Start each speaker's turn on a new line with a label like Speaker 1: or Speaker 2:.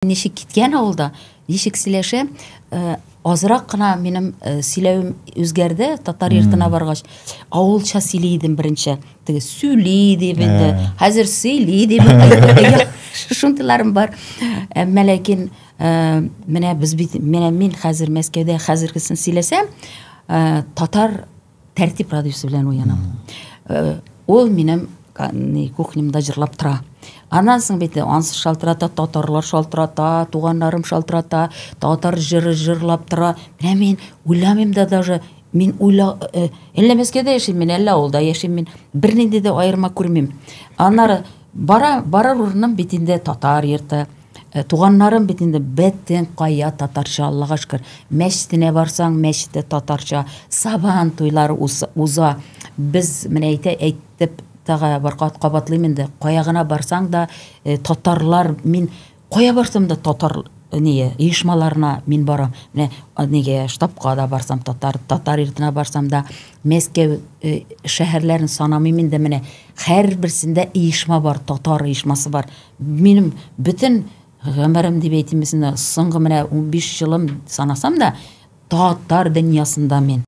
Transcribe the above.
Speaker 1: Ничек киткән авылда, ничек сөйләшә, азрак кына минем сөйләвем үзгәрде, татар йортына баргач. Авылча сөйли идем беренче. Теге сөйли дип инде, хәзер сөйли дип. Шундыйларым бар. Әмма ләкин менә без бит, менә мин хәзер Мәскәүдә хәзергесен сөйләсәм, татар Тәртип радиосы белән уянам. Ул минем кухнямда җырлап тора. Аннан соң бит ансы шалтырата, татарлар шалтырата, туганнарым шалтырата, татар җыры җырлап тора. Менә мин уйламыйм да даже, мин уйла, әллә Мәскәүдә яшим мин, әллә авылда яшим мин. Бернинди дә аерма күрмим. Аннары бара, барыр урыным бит инде татар йорты. Туганнарым бит инде бөтен кая татарча, Аллага шөкер. Мәчетенә барсаң, мәчете татарча, Сабан туйлары уза. Без менә әйтә, әйтеп тагы бер кат кабатлыйм инде, кая гына барсаң да, татарлар, мин кая барсам да татар ние, оешмаларына мин барам. Менә нигә штабка да барсам, татар, татар йортына барсам да, Мәскәү шәһәрләрен санамыйм инде менә, һәрберсендә оешма бар, татар оешмасы бар. Минем бөтен гомерем дип әйтимме, соңгы менә 15 елым санасам да, татар дөньясында мин.